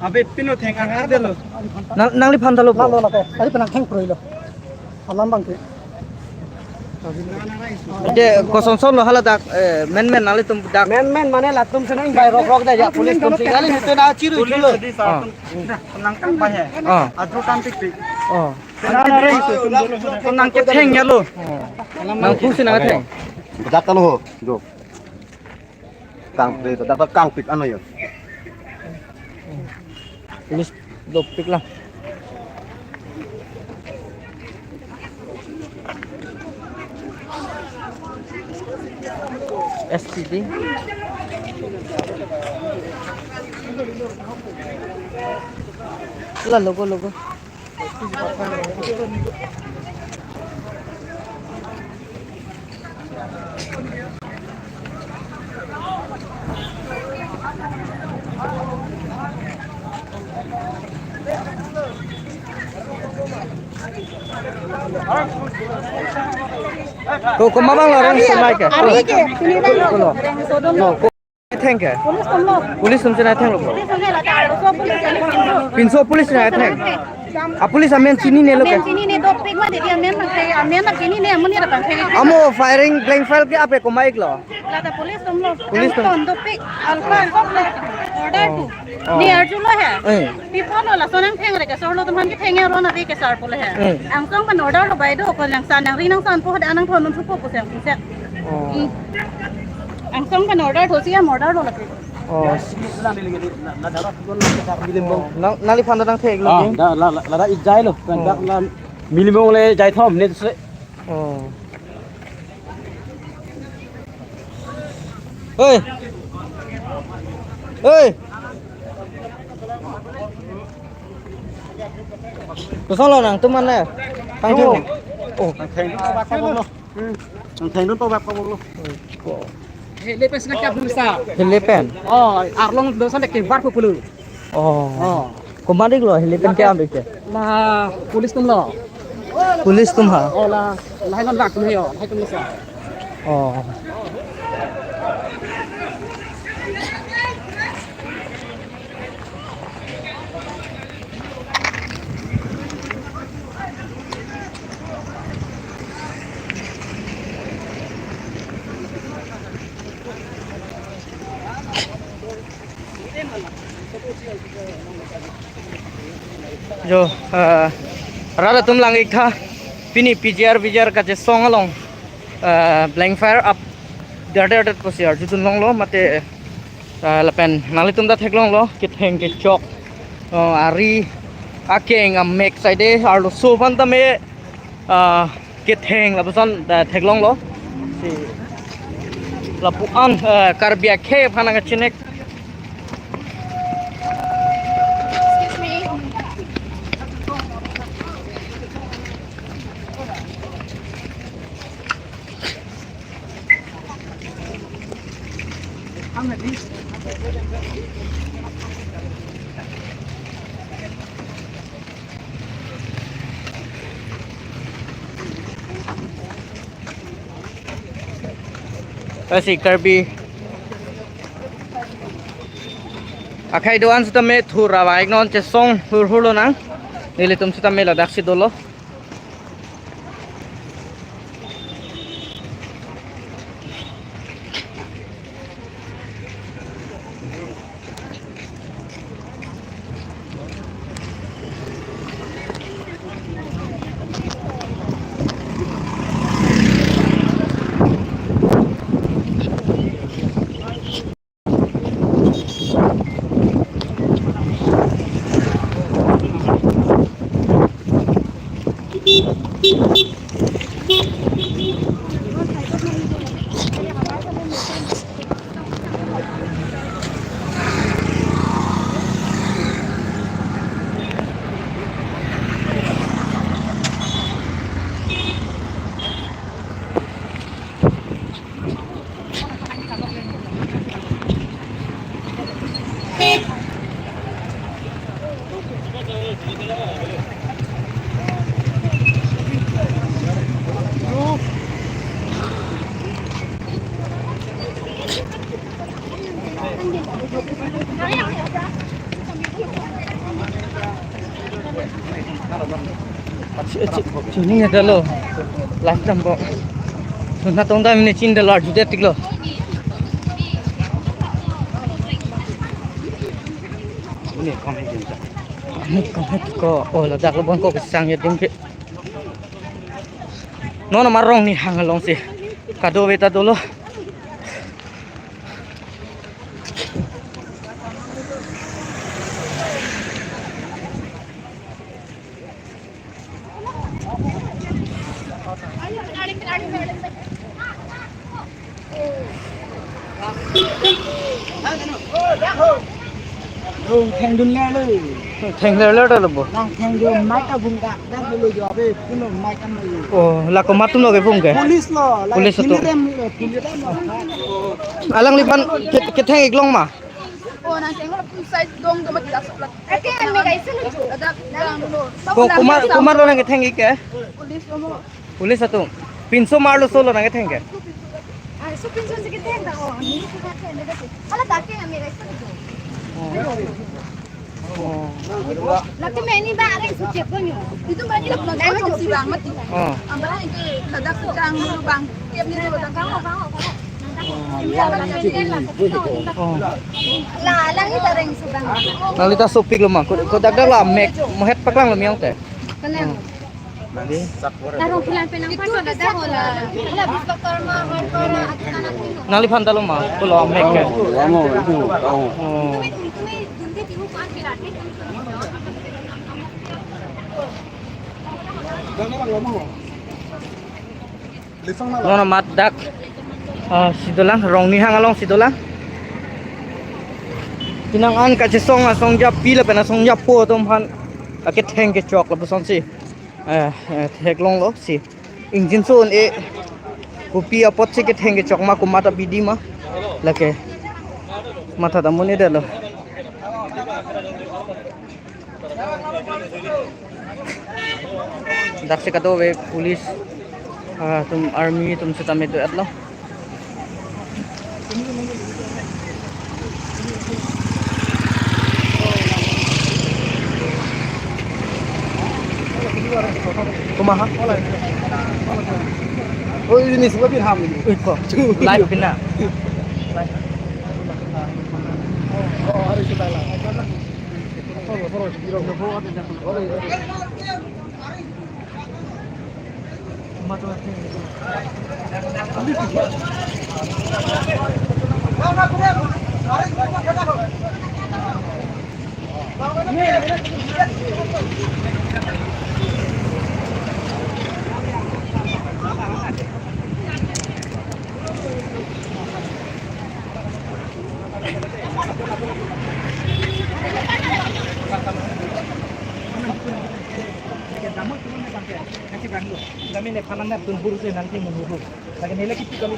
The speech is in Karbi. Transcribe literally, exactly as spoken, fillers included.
Abe pino theng ang adelo. Nang, nangliphan ta lo. Lalo lake. Ari penang theng kroilo. Alam bangke. Ante kosonson lo hala dak, eh, menmen nanglitum dak. Menmen mane latum senang bai rok rok da ya police tum sing. Kali itu na chiru chiru. Ah. Nang kang bai he. Ah. Adru kan tik tik. Oh. Nang ketheng ya lo. Oh. Nang pusi nang ketheng. Dak kan ho. Jo. Kangpik, dak kangpik ano yo. Police dopik lang. S P D. La logo, logo. Ko, komat abang lo, reng sunai ke? Ari ke, sini abang lo. Ko lo. Reng sodom lo. No, ko theng ke? Police atum lo. Police atum chenai theng lo ko? Police atum la ta, so police atum. Pinso police chenai theng. A police amen chinine lo ke? Amen chinine, dopik ma dei, amen nang thek, amen nang chinine, amonit nang thek. Amo firing, blank fire ke ape komat lo? La ta police atum lo. Police atum. Atum dopik, alpa, order tu. Oh. Ne arjulo he. Eh. Pi apot lo lason nangtheng re ke, solo atum aphan ketheng aron ave ke sar pulo he. Eh. Angsong pen order lo bai do ko nang san nangri nang san po hadak nangthondun thupo pu seng pu seng. Oh. Hmm. Angsong pen order thosi am order lo lake. Oh. Oh, nang, nangliphan ta nangthek lo. Ah, ke? Da, la, la, la, da ijai lo. Kan, oh, dak la milimong le jai thom ne se. Oh. Hei. Hei. Koson lo nangtum mane? Kangtheng. Oh. Nang theng dun pabak kabor lo. Hmm. Nang theng dun pabak kabor lo. Oh. Hile pen sing kap dun sa. Hile pen. Oh, arlong dosan dek kebar pulo. Oh. Oh. Komat ik lo, hile pen ke am ik ke? La police atum lo. Police atum ha? Oh, la, lahai non rak atum he yo, lahai atum lo sa. Oh. Jo, eh, rat atum lang ik tha, pini P G R, V G R kachesong along, eh, blank fire up, der der der pusi arjudun longlo, mate, eh, lapen nanglitum ta theklonglo, ketheng kechok, eh, ari, akeng amek side, arloso aphan tame, ah, ketheng lapuson, ah, theklonglo. Si lapu-an, ah, Karbi akhei aphan nangkachinek. Lasi Karbi akhei do-an sitame thura vaik non chesong hurhur lonang. Nelitum sitame ladak si dolo. Chi-, chi-, chini ada lo. Last time bo. Suna tong dam ini chin da lo arju det tik lo. Ini kong hai jin ta. Ini kong hai ko. Oh, ladak lo bang ko kesang ya ding ke. Non amat Rongnihang alongsi kadokave ta dolo. Nang thengdun le le. Thengler ler ta lo bo. Nang thengdun mai ta bung dak dak lo jo abe puno mai ta mai. Oh, la komat atum lo kephung ke? Police lo, la Police atum. Pilirem lo, pilirem lo. Alangliphan ke, ketheng ik long ma? Oh, nang thenglo pun sai dong do mati lasok la. Ake ame kaise lo jo. Ada dang lo. Ko komat, komat lo nang ketheng ik ke? Police lo mo. Police atum. Pinso marlo solo nang ketheng ke? Ah, so pinso si ketheng ta, oh, ni si ketheng ta. Hala dak ke ame kaise lo jo. Oh. Oh. Lake meni ba areng su chek ko nyo. Itu berarti lo belum tahu si bang mati. Oh. Amra itu kada sedang dulu bang. Tiap ni dulu bang. Oh. La, la ni tareng su bang. Nang lita sopik lo ma. Ko, ko dak dak la mek mohet paklang lo miang te. Kenang. Tarong philan penang paso dada hola. Hala Biswakarma, Harpara, Atana Tino. Nangliphan ta lo ma, ko lo amek ke. Lama itu tahu. Oh. Tumi, tumi, dunde tihu ko an philan, eh, tumi, tumi. Non amat dak, ah, si dolang, Rongnihang alongsi dolang. Penang an kachesong asong japi lapen asong japo atum aphan aketheng kechok lapuson si. Eh, eh, theklong lo si. Ingjinso un-e kopi apotsi ketheng kechok ma komat abidi ma. Lake matha ta amonit det lo. Daksi kadokave police, ah, atum army atum sitame do-et lo. Kumaha? Oh, ini suka bin ham ini. Ui, kok. Live pina. Kami ne panan na tun buru se nanti menghubung. Lagi nilai kita kami.